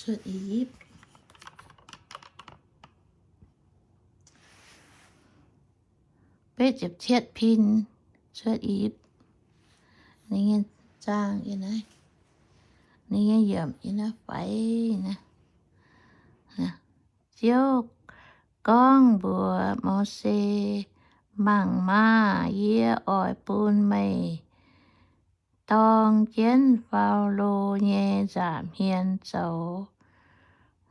cuotv I^yipv. Betv ziepc cietv pin cuotv I^yipv. Ninh nyei zaang yiem naaiv, ninh nyei yiemc yiem naaiv faix naaiv. Ziouv gorngv mbuox Mose, Mangc maah! Yie oix bun meih dorng jienv Faalo nyei nza'hmien zoux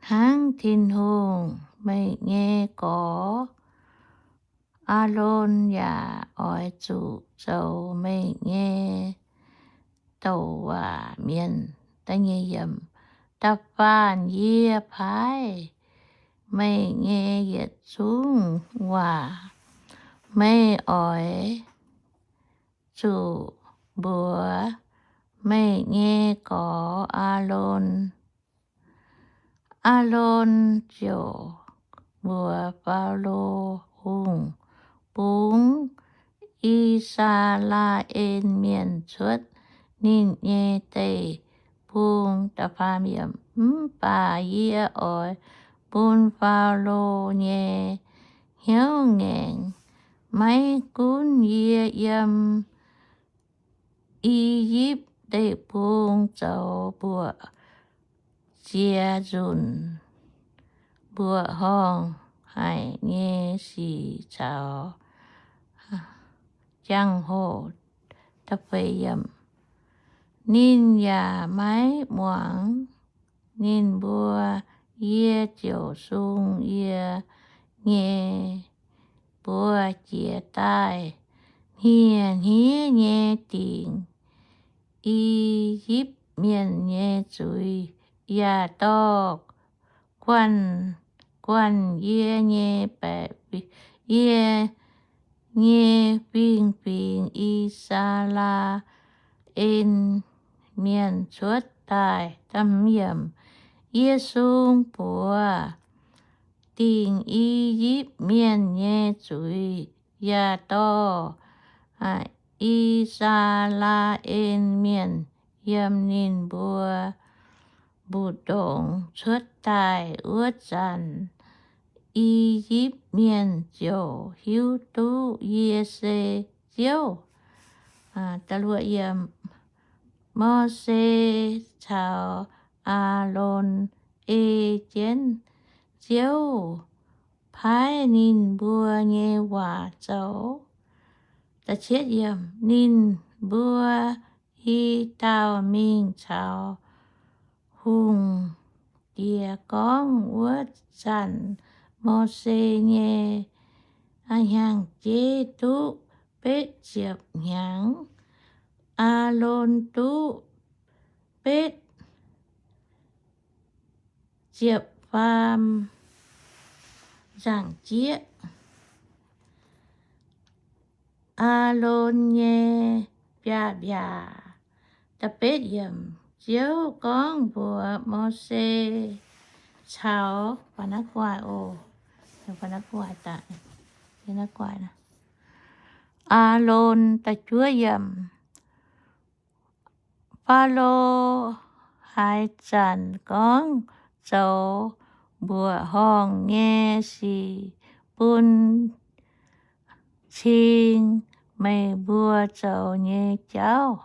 hnangv Tin-Hungh. Meih nyei gorx, Aalon, yaac oix zuqc zoux meih nyei douc waac mienh. Da'faanh yie paaiv meih nyei yietc zungv waac meih oix zuqc mbuox meih nyei gorx, Aalon. Aalon ziouc mbuox Faalo Hungh, Bungx I^saa^laa^en Mienh cuotv ninh nyei deic-bung. Mv baac yie oix bun Faalo nyei hnyouv ngaengc. Maiv gunv yie yiem I^yipv Deic-Bung zoux mbuoqc jiex nzunc, mbuoqc horngh haic nyei sic caux jangx-hoc. Ninh yaac maiv muangx. Ninh mbuo, Yie ziouc sung yie nyei buoz-jiex daaih hniev-hniev nyei dingc I^yipv Mienh nyei zuiz, yaac dorh guanh guanh yie nyei baeqc, yie nyei fingx-fingx, I^saa^laa^en Mienh, cuotv daaih. Yie sung buoz dingc I^yipv Mienh nyei zuiz, yaac dorh I^saa^laa^en Mienh yiem ninh mbuo mbu'ndongx cuotv daaih wuov zanc, I^yipv Mienh ziouc hiuv duqv yie se Ziouv. Mose caux Aalon ei jienv Ziouv paaiv ninh mbuo nyei waac zoux. Ninh mbuo i dauh mingh caux hungh diex gorngv. Wuov zanc Mose nyei hnyangx-jeiv duqv betv ziepc hnyangx. Aalon duqv betv ziepc faam nzangc-jieqv. Aalon nyei biaav-mbiaac. Ziouv gorngv mbuox Mose caux Aalon, Faalo haaix zanc gorngv zoux mbuoqc horngh nyei sic bun cing meih mbuo zoux nyei jauv,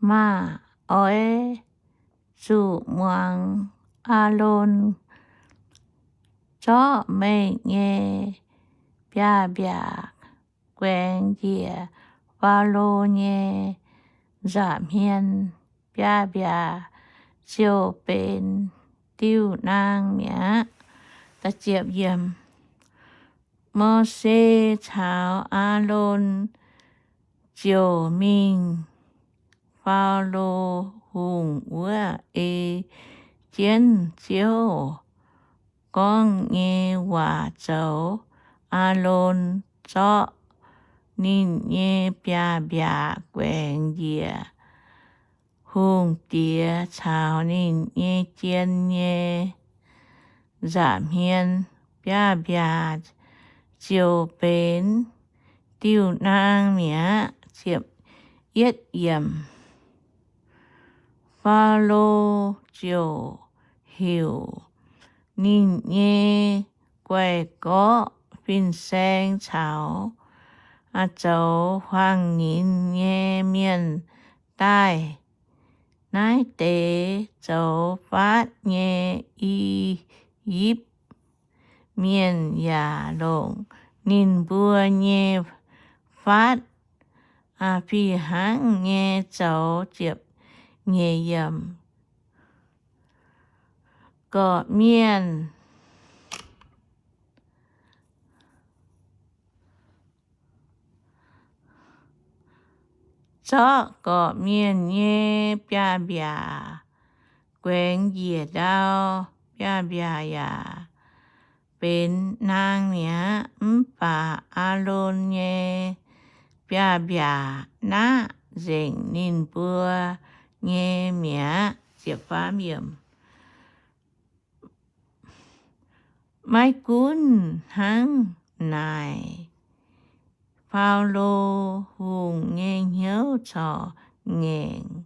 maah! Oix zuqc muangx Aalon zorqv meih nyei biaav-mbiaac guaengx njiec Faalo nyei nza'hmien. Biaav-mbiaac ziouc benx diuh naang mi'aqv. Mose caux Aalon ziouc mingh Faalo Hungh wuov ei jienv Ziouv gorngv nyei waac zoux. Aalon zorqv ninh nyei biaav-mbiaac guaengx njiec hungh diex caux ninh nyei jien nyei nza'hmien. Biaav-mbiaac ziouc benx diuh naang mi'aqv. Yietv yiemc. Faalo ziouc heuc ninh nyei guai-gorqv fin-saeng caux zoux huaang-nyinz nyei mienh daaih. Naaiv deix zoux faatv nyei I^yipv Mienh yaac longc ninh mbuo nyei faatv fih hnangv nyei zoux. Ziepc nyeic yiemc. Gorqv-mienh zorqv gorqv-mienh nyei biaav-mbiaac guaengx njiec ndau. Biaav-mbiaac yaac benx naang mi'aqv. Mv baac Aalon nyei biaav-mbiaac naqv nzengc ninh mbuo nyei mi'aqv. Maiv gunv hnangv naaic, Faalo Hungh nyei hnyouv corc ngaengc,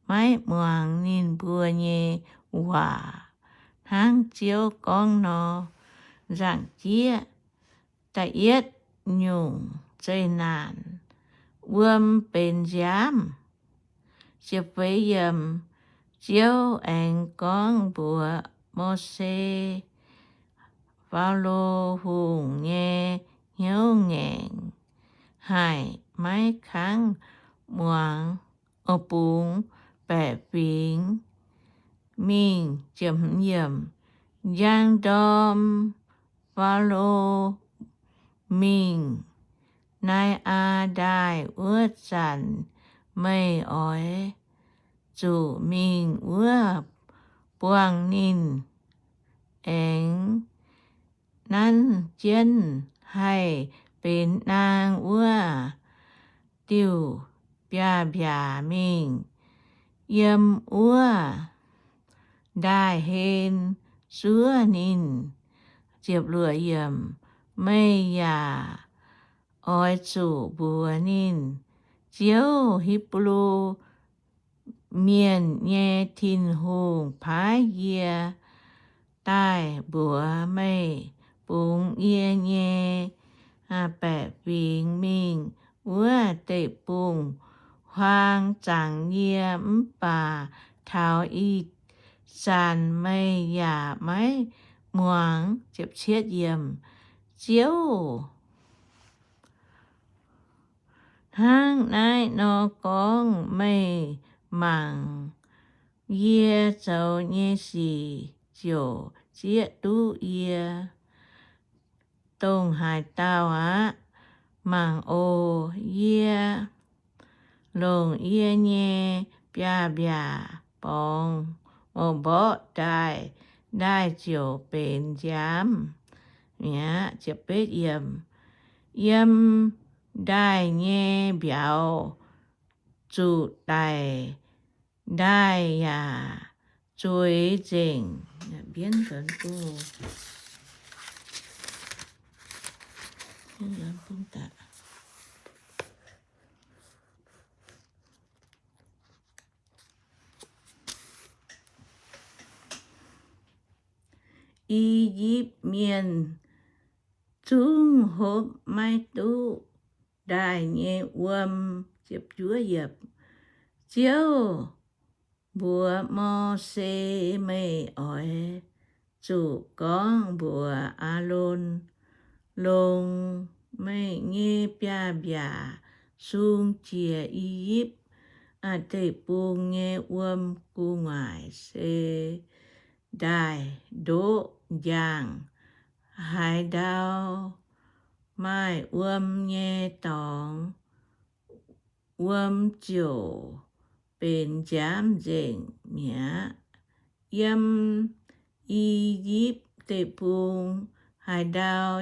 maiv muangx ninh mbuo nyei waac, hnangv Ziouv gorngv nor. Nzaangc jieqv. Da'yietv nyungc zeqc naanc, wuom benx nziaamv. Ziouv aengx gorngv mbuox Mose, Faalo Hungh nyei hnyouv ngaengc haic, maiv kangv muangx, bungx baeqc fingx mingh. Njang ndorm Faalo mingh Nai^aa Ndaaih wuov zanc, meih oix zuqc mingh wuov buangh ninh. Aengx nanv jienv haih benx naang wuov diuh biaav-mbiaac mingh. Yiem wuov ndaaih-hlen zuov ninh. Meih yaac oix zuqc mbuox ninh, Ziouv, Hipv^lu Mienh nyei Tin-Hungh, paaiv yie daaih mbuox meih bungx yie nyei baeqc fingx mingh wuov deic-bung-huaang zaangc yie. Mv baac taux ih zanc meih yaac maiv muangx. Ziouv hnangv naaiv nor gorngv, meih mangc yie zoux nyei sic ziouc zieqv duqv yie. Dongh haaix dauh aqv? Mangc oc. Yie longc yie nyei biaav-mbiaac borngz mborqv ndaaih, ndaaih ziouc benx nziaamv mi'aqv. Yiem ndaaih nyei mbiauz zuqc daic, ndaaih yaac zueiz nzengc. I^yipv Mienh zungv hopv maiv duqv ndaaih nyei wuom. Ziouv mbuox Mose, Meih oix zuqc gorngv mbuox Aalon, Longc meih nyei biaav-mbiaac sung jiex I^yipv Deic-Bung nyei wuom gu'nguaaic, se ndaaih ndoqv njang. Haaix ndau maaih wuom nyei dorngx, wuom ziouc benx nziaamv nzengc mi'aqv. Yiem I^yipv Deic-Bung haaix ndau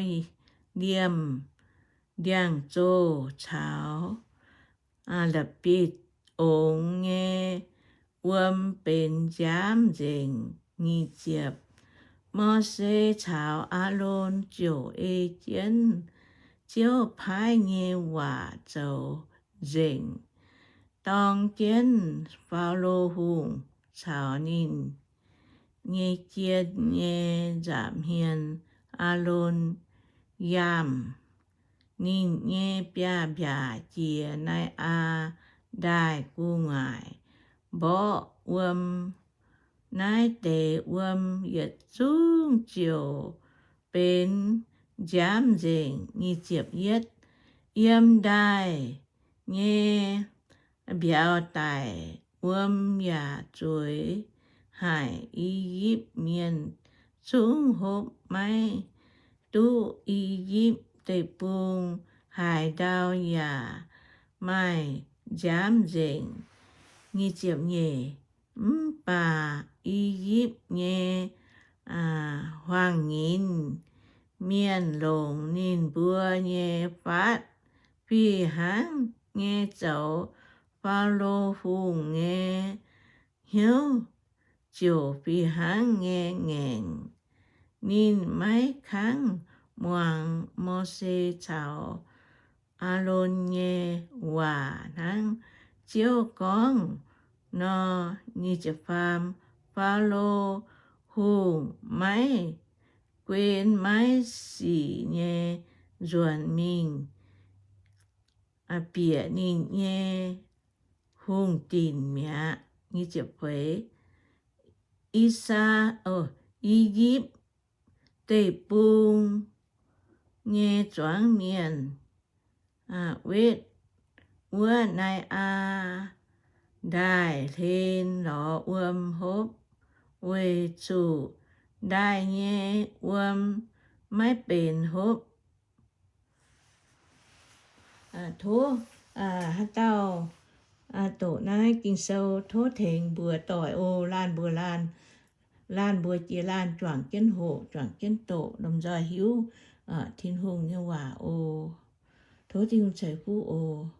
liemh ndiangx-zoh caux la'bieiv-ongx nyei wuom benx nziaamv nzengc. Nyic ziepc. Mose caux Aalon ziouc ei jienv Ziouv paaiv nyei waac zoux nzengc. dorng jienv Faalo Hungh caux ninh nyei jien nyei nza'hmien, Aalon, yaamh ninh nyei biaav-mbiaac jiex Nai^aa Ndaaih gu'nguaaic mborqv wuom. Naaiv deix wuom yietc zungv ziouc benx nziaamv nzengc. Yiem ndaaih nyei mbiauz daic, wuom yaac zueiz haic. I^yipv Mienh zungv hopv maiv duqv I^yipv Deic-Bung. Haaix ndau yaac maaih nziaamv nzengc. Mv baac I^yipv nyei huaang-nyinc mienh longc ninh mbuo nyei fatv fih hnangv nyei zoux. Faalo Hungh nyei hnyouv ziouc fih hnangv nyei ngaengc. Ninh maiv kangv muangx Mose caux Aalon nyei waac hnangv Ziouv gorngv nor. Faam, Faalo Hungh maiv guen maiv sic nyei nzuonx mingh bieqc ninh nyei hungh dinc mi'aqv. I^saa, I^yipv Deic-Bung nyei zuangx mienh wetv wuov Nai^aa Ndaaih hlen lorz wuom hopv, weic zuqc ndaaih nyei wuom maiv benx hopv. Tov haaix dauh doqc naaiv Ging-Sou tov tengx mbuox doic oc. Laanh mbuox laanh, laanh mbuox jiex laanh, juangc jienv hoqc, juangc jienv doqc, lomh nzoih hiuv Tin-Hungh nyei waac oc. Tov Tin-Hungh ceix fuqv oc.